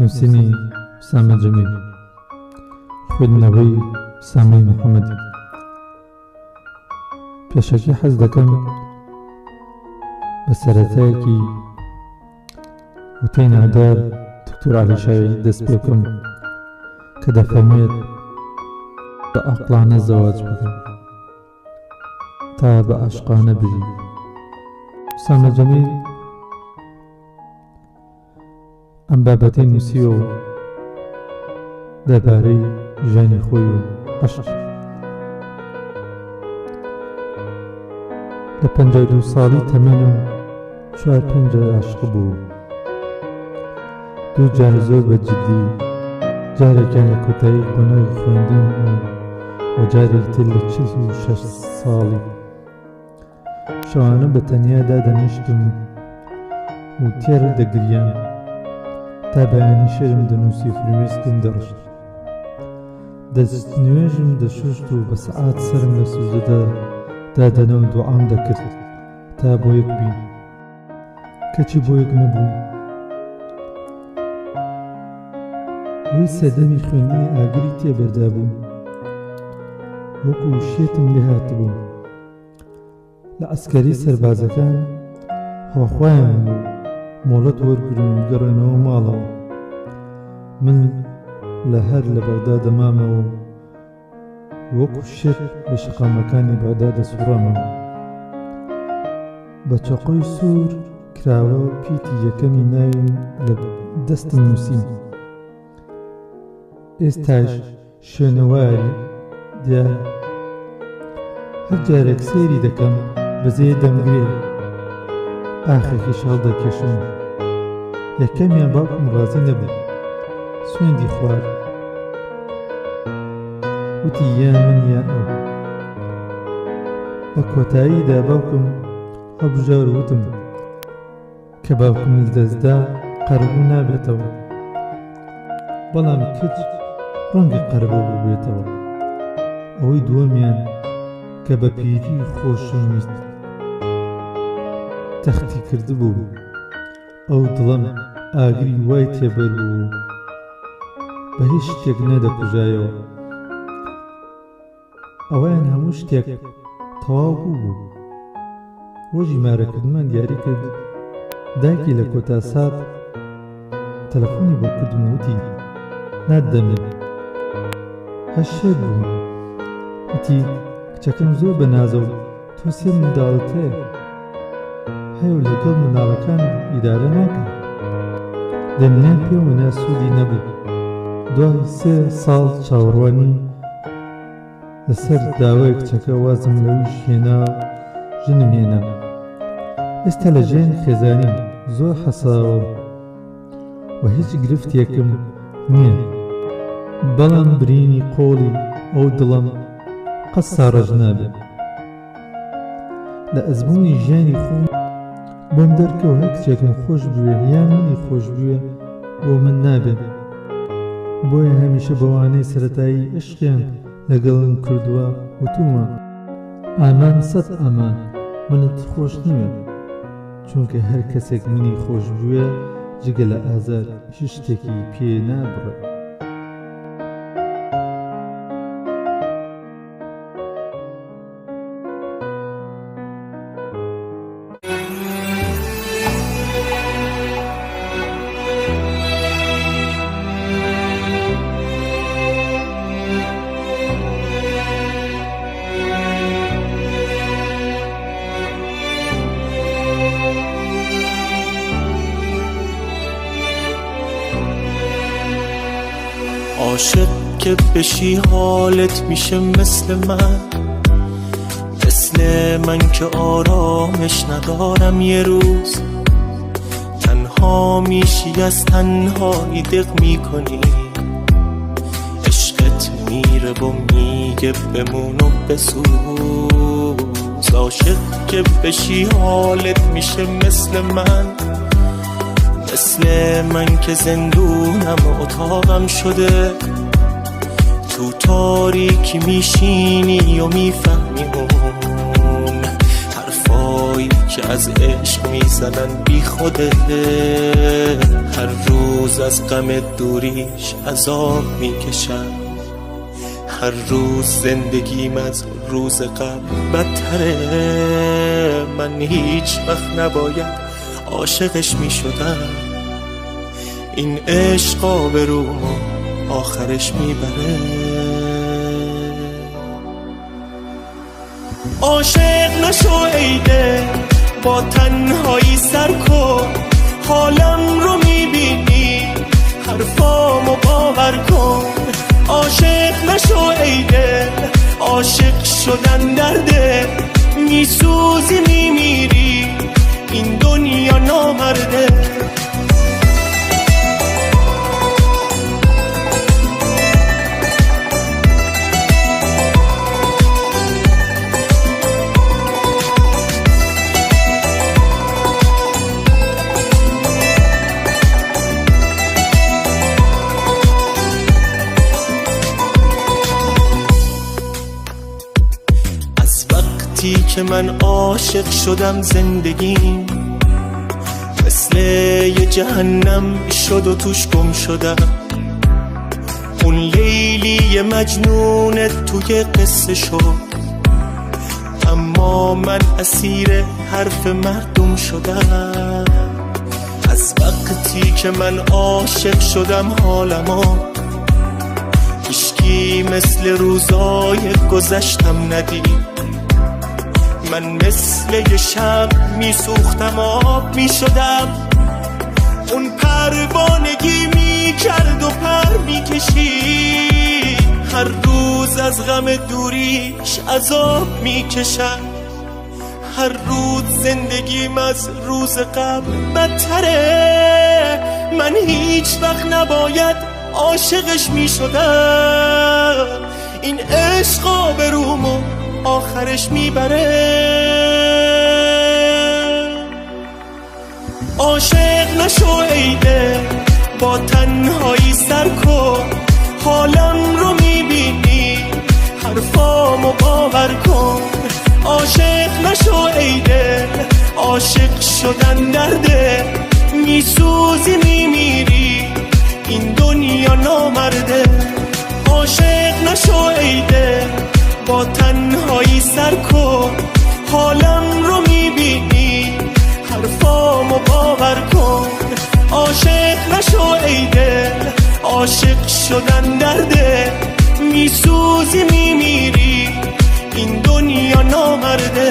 نووسینی ئوسامە جەمیل، خوێندنەوەی ئوسامەی محەمەدی. پێشەکی حەز دەکەم بە سەرەتایەکی وتەی ناودار دکتۆر عەلی شاوی دەست پێ بکەم کە دەفەرموێت بە ئەقڵانە زەواج بکە تا بە عاشقانە بژی. ئوسامە جەمیل ئەم بابەتەی نووسیوە و دەربارەی ژیانی خۆی و عەشق. لە 52 ساڵی تەمەنم چوار پێنج جار عاشق بووم. دوو جار زۆر بە جدی، جارێکیان لە کۆتایی قۆناغی خوێندن و جارێکی تر لە 46 ساڵی. شەوانە بە تەنیا دادەنیشتم و تێر دەگریام تا بەیانی شێرم دەنووسی و فرمێسکم دەڕشت. دەستنوێژم دەشوشت و بە سەعات سەرم لە سوجدەدا دادەنا و دوعام دەکرد تا بۆ یەک بین. کەچی بۆ یەک نەبووین. ئەوەی سەردەمی خوێندنی ئاگری تێبەردابووم، وەکوو شێتم لێ هاتبوو. لە عەسکەری سەربازەکان هەواخوایان بوو مۆڵەت وەرگرن و بگەڕێنەوە ماڵەوە. من لە هەر لە بەغدا دەمامەوە و وەکو شێت بە شەقامەکانی بەغدا دەسوڕامەوە. بە چەقۆی سوور کراوە پیتی یەکەمی ناویم لە دەستم نووسی. ئێستاش شوێنەواری دیارە. هەر جارێک سەیری دەکەم بەزێ دەمگرێ. ئاخێکیش هەڵدەکێشم. یەکەمیان باوکم ڕازی نەبوو. سوێندی خوارد. وتی یا من یا ئەو. لە کۆتاییدا باوکم هەڵبژار و وتم کە باوکم لەدەستدا قەرەبوو نابێتەوە. بەڵام کچ ڕەنگە قەرەبوو ببێتەوە. ئەوەی دووەمیان کە بە پیری خۆشم ویست تەختی کردبوو. ئەو دڵەم ئاگری وای تێبەر بوو بە هیچ شتێک نەدەکوژایەوە. ئەوەیان هەموو شتێک تەواو بوو بوو. ڕۆژی مارەکردنمان دیاری کرد، دایکی لە کۆتا سات تەلەفۆنی بۆ کردم و وتی ناتدەمێ. هەر شێت بووم. وتی کچەکەم زۆر بەنازە و تۆ سێ منداڵت هەیە. هەیە و لەگەڵ منداڵەکان ئیدارە ناکا. دەمنیان پێوە نا سوودی نەبوو. دوای سێ ساڵ چاوەڕوانی لەسەر داوای کچەکە وازم لەویش هێنا و ژنم هێنا. ئێستا لە ژیانی خێزانیم زۆر حەساوم و هیچ گرفتێکم نییە، بەڵام برینی قۆڵی ئەو دڵەم قەت ساڕێژ نابێ. لە ئەزموونی ژیانی خۆم بۆم دەرکەوت هەر کچێکم خۆش بوێ یان منی خۆش بوێ بۆ من نابێ. بۆیە هەمیشە بەوانەی سەرەتایی عیشقیان لەگەڵم کردووە وتوومە ئامان سەت ئامان منت خۆش نەوێ، چونکە هەر کەسێک منی خۆش بوێ جگە لە ئازار هیچ شتێکی پێ نابڕێ. عاشق که بشی حالت میشه مثل من، مثل من که آرامش ندارم یه روز تنها میشی از تنهایی دق میکنی، عشقت میره و میگه بمون و بسوز. عاشق که بشی حالت میشه مثل من، مثل من که زندونم و اتاقم شده، تو تاریکی میشینی و میفهمی اون حرفا حرفایی که از عشق میزنن بی خوده. هر روز از غم دوریش عذاب میکشم، هر روز زندگیم از روز قبل بدتره. من هیچ وقت نباید عاشقش میشدم، این عشق آبرومو آخرش میبره. عاشق نشو ای دل، با تنهایی سر کن، حالم رو میبینی حرفامو باور کن. عاشق نشو ای دل، عاشق شدن درده، میسوزی میمیری این دنیا نامرده. که من عاشق شدم زندگیم مثل یه جهنم شد و توش گم شدم. اون لیلی مجنون توی قصه شد، اما من اسیر حرف مردم شدم. از وقتی که من عاشق شدم حالمو هیچکی مثل روزای گذشتم ندید. من مثل یه شب میسوختم آب میشدم، اون پروانگی میکرد و پر میکشید. هر روز از غم دوریش عذاب میکشم، هر روز زندگیم از روز قبل بدتره. من هیچ وقت نباید عاشقش میشدم، این عشق آبرومو آخرش میبره. عاشق نشو ای دل، با تنهایی سر کن، حالم رو میبینی حرفامو باور کن. عاشق نشو ای دل، عاشق شدن درده، میسوزی میمیری این دنیا نامرده. عاشق نشو ای دل، با تنهایی سر کن، حالم رو میبینی حرفامو باور کن. عاشق نشو ای دل، عاشق شدن درده، میسوزی میمیری این دنیا نامرده.